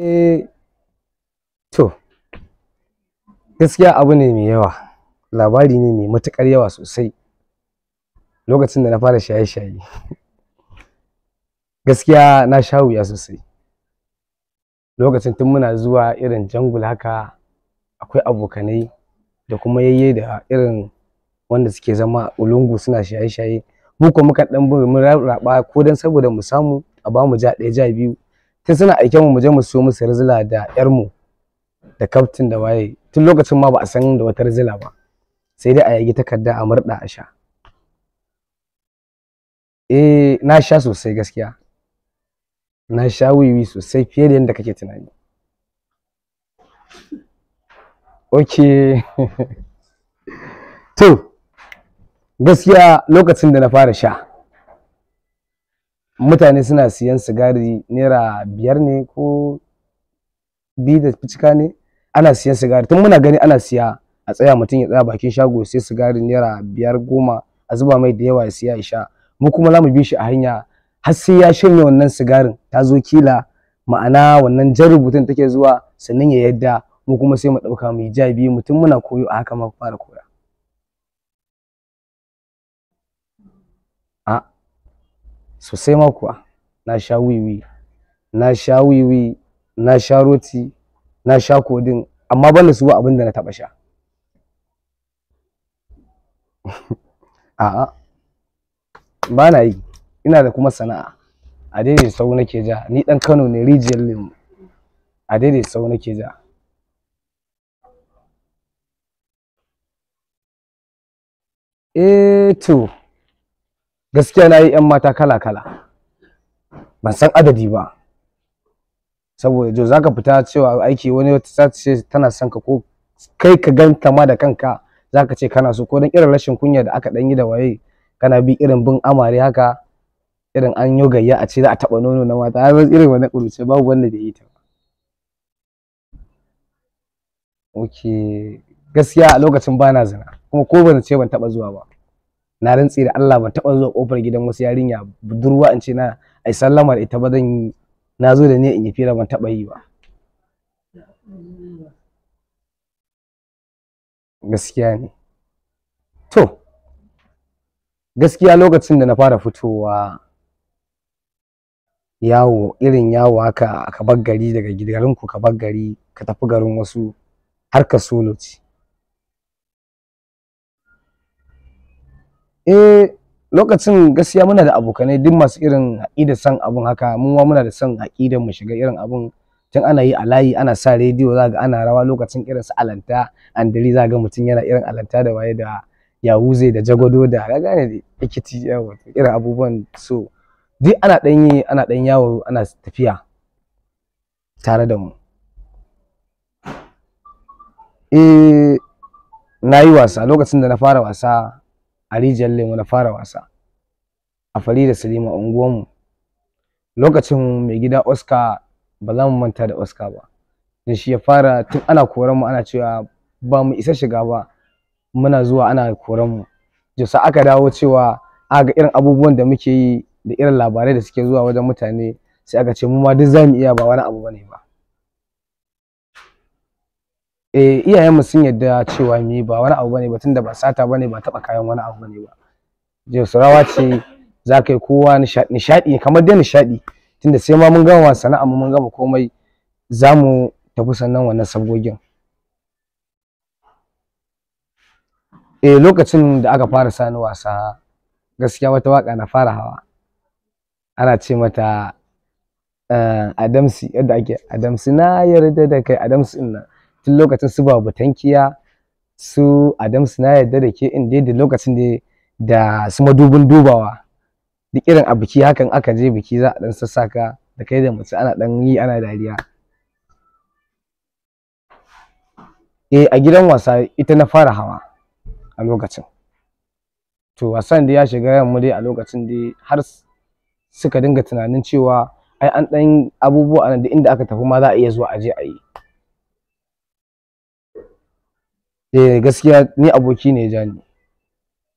Eh to, gaskiya abu ne mai yawa, labari ne mai matuƙar yawa sosai. Lokacin da na fara shaye-shaye, gaskiya na sha wuya sosai. Lokacin tun muna zuwa irin jungle haka, akwai abokanai da kuma yayye da irin wanda suke zama a lungu suna shaye-shaye. Mu ko mukan ɗan bi mu rarraɓa ko don saboda mu samu a bamu ja ɗaya ja biyu. Tun suna aiken mu mu je mu siyo musu rizla da ƴar mu da kaftin da waye. Tun lokacin ma ba a san da wata rizla ba, sai dai a yagi takarda a murɗa a sha. Eh, na sha sosai gaskiya. Na sha wiwi sosai fiye da yadda kake tunani. Okay. To, gaskiya lokacin da na fara sha, mutane suna siyan sigari naira 5 ne ko 2 da ficika ne. Ana siyan sigari tun muna gani ana siya, a tsaya mutum ya tsaya bakin shago sai sigari naira 5 10 a zuba mai da yawa ya siya ya sha. Mu kuma za mu bi shi a hanya har sai ya shanye wannan sigarin ta zo kila, ma'ana wannan jan rubutun take zuwa sannan ya yadda. Mu kuma sai mu ɗauka mu yi ja biyu, mutum muna koyo a haka muka fara koya. A sosai ma kuwa na sha wiwi, na sha wiwi, na sha roti, na sha kodin, amma ban da su ba abin da na taɓa sha. A'a, ba na yi. Ina da kuma sana'a. A daidai sau nake ja. Ni ɗan Kano ne, rijiyar lemu. A daidai sau nake ja. Eh to, gaskiya na yi 'yan mata kala kala. Ban san adadi ba. Saboda jo za ka fita cewa aiki wani wata za ta ce tana son ka ko kai ka ganta ma da kanka za ka ce kana so, ko don irin rashin kunya da aka ɗan yi da waye kana bi irin bin amare haka, irin an yo gayya a ce za a taɓa nono na mata, har irin wannan ƙuruce babu wanda bai yi ta ba. Okay, gaskiya a lokacin bana zina, kuma ko ban ce ban taɓa zuwa ba. Na rantse da Allah ban taɓa zuwa ƙofar gidan wasu yarinya budurwa in ce na ai sallama da ita ba, zan yi na zo da ne in yi fira, ban taɓa yi ba. Gaskiya ne. To, gaskiya lokacin da na fara fitowa yawo, irin yawo haka ka bar gari daga garinku ka bar gari ka tafi garin wasu har ka solo ce. Eh, lokacin gaskiya muna da abokanai duk masu irin aƙidar son abun haka. Mu ma muna da son aƙidar mu shiga irin abun. Tun ana yi a layi ana sa rediyo za ga ana rawa lokacin irin su alanta andali, za ga mutum yana irin alanta da waye da yahuze da jagwado da ka gane dai ekiti, yawa irin abubuwan so duk ana ɗan yi, ana ɗan yawo ana tafiya tare da mu. Eh, na yi wasa. Lokacin da na fara wasa a rijiyar lemu na fara wasa a Farida Salima unguwarmu. Lokacin mai gida Oscar, ba za mu manta da Oscar ba, da shi ya fara. Tun ana koran mu ana cewa ba mu isa shiga ba, muna zuwa ana koran mu. Jisa aka dawo cewa aka ga irin abubuwan da muke yi da irin labarai da suke zuwa wajen mutane, sai aka ce mu ma duk za mu iya, ba wani abu bane ba. Eh, iyayenmu sun yarda cewa mu yi ba wani abu bane ba, tunda ba sata bane, ba taɓa kayan wani abu bane ba. Jos rawa ce za ka yi kowa nishaɗi, kamar dai nishaɗi, tunda sai ma mun gama sana'a mu mun gama komai za mu tafi sannan wannan sabgogin. Eh, lokacin da aka fara sani wasa gaskiya wata waƙa na fara hawa, ana ce mata Adamsi, yadda ake Adamsi na yarda da kai Adamsi ɗin nan. Tun lokacin su Babu Tankiya, su Adamsi na yarda da ke in dai da lokacin da su madubin dubawa, duk irin a biki hakan aka je biki za a ɗan sassaka da kai da mace ana ɗan yi ana dariya. Eh, a gidan wasa ita na fara hawa a lokacin. To wasan dai ya shiga ranmu dai a lokacin dai har suka dinga tunanin cewa ai an ɗan abubuwa anan duk inda aka tafi ma za a iya zuwa a je a yi. Eh, gaskiya ni aboki ne ya ja ni,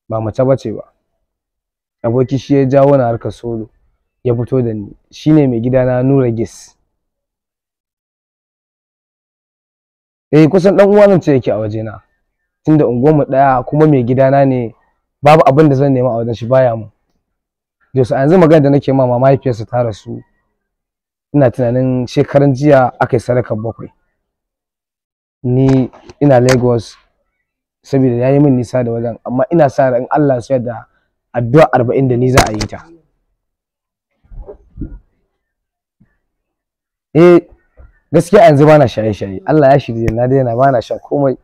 ba mace ba ce ba. Aboki shi ya jawo ni harkar solo ya fito da ni. Shi ne mai gidana Nura Gis. Eh, kusan dan uwa zan ce yake a wajena, tunda unguwarmu ɗaya kuma mai gidana ne, babu abin da zan nema a wajen shi baya mu. Jos a yanzu magana da nake ma mahaifiyarsa ta rasu, ina tunanin shekaran jiya aka yi sadakar 7. Ni ina Lagos saboda ya yi min nisa da wajen, amma ina sa ran in Allah ya da addu'a 40 da ni za a yi ta. Eh, gaskiya yanzu bana shaye-shaye, Allah ya shirye na daina, bana shan komai.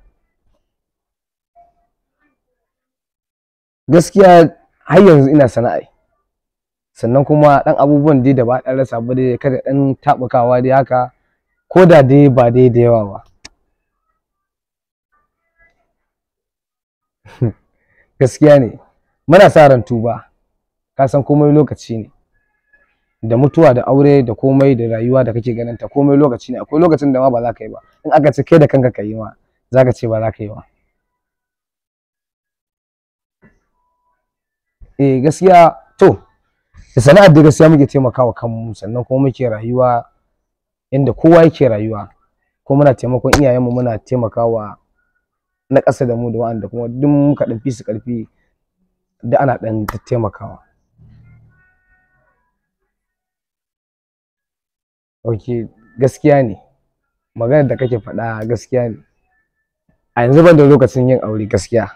Gaskiya har yanzu ina sana'a, sannan kuma dan abubuwan dai da ba dan rasa ba dai, kada dan tabukawa dai haka, ko da dai ba dai da yawa ba. Gaskiya ne muna sa ran tuba, ka san komai lokaci ne, da mutuwa da aure da komai da rayuwa da kake ganin ta, komai lokaci ne. Akwai lokacin da ma ba za ka yi ba, in aka ce kai da kanka ka yi ma za ka ce ba za ka yi ba. Eh, gaskiya to da sana'ar da gaskiya muke taimakawa kanmu, sannan kuma muke rayuwa inda kowa yake rayuwa, kuma muna taimakon iyayenmu, muna taimakawa na ƙasa da mu da wa'anda kuma duk muka ɗan fi su ƙarfi, da ana ɗan taimakawa. Ok, gaskiya ne maganar da kake faɗa, gaskiya ne. A yanzu ban da lokacin yin aure gaskiya,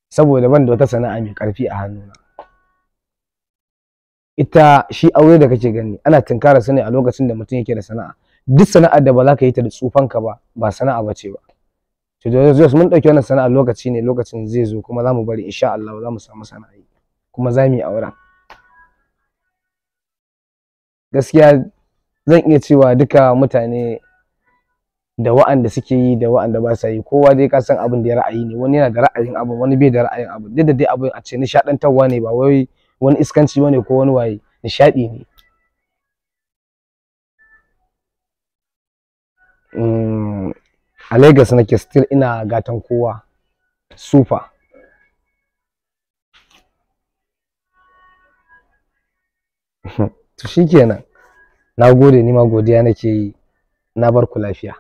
saboda ban da wata sana'a mai ƙarfi a hannuna. Ita shi aure da kake gani ana tunkara su ne a lokacin da mutum yake da sana'a. Duk sana'ar da ba za ka yi ta da tsufanka ba, ba sana'a ba ce ba. To da mun ɗauki wannan sana'a lokaci ne, lokacin zai zo kuma za mu bari insha Allah za mu samu sana'a kuma za mu yi auren. Gaskiya zan iya cewa duka mutane da wa'anda suke yi da wa'anda ba sa yi, kowa dai ka san abin da ya ra'ayi ne, wani yana da ra'ayin abu, wani bai da ra'ayin abu. Duk da dai abin a ce nishaɗantarwa ne, ba wai wani iskanci bane ko wani waye, nishaɗi ne. A Lagos nake still, ina gatan kowa super. To shikenan, na gode, ni ma godiya nake yi, na bar ku lafiya.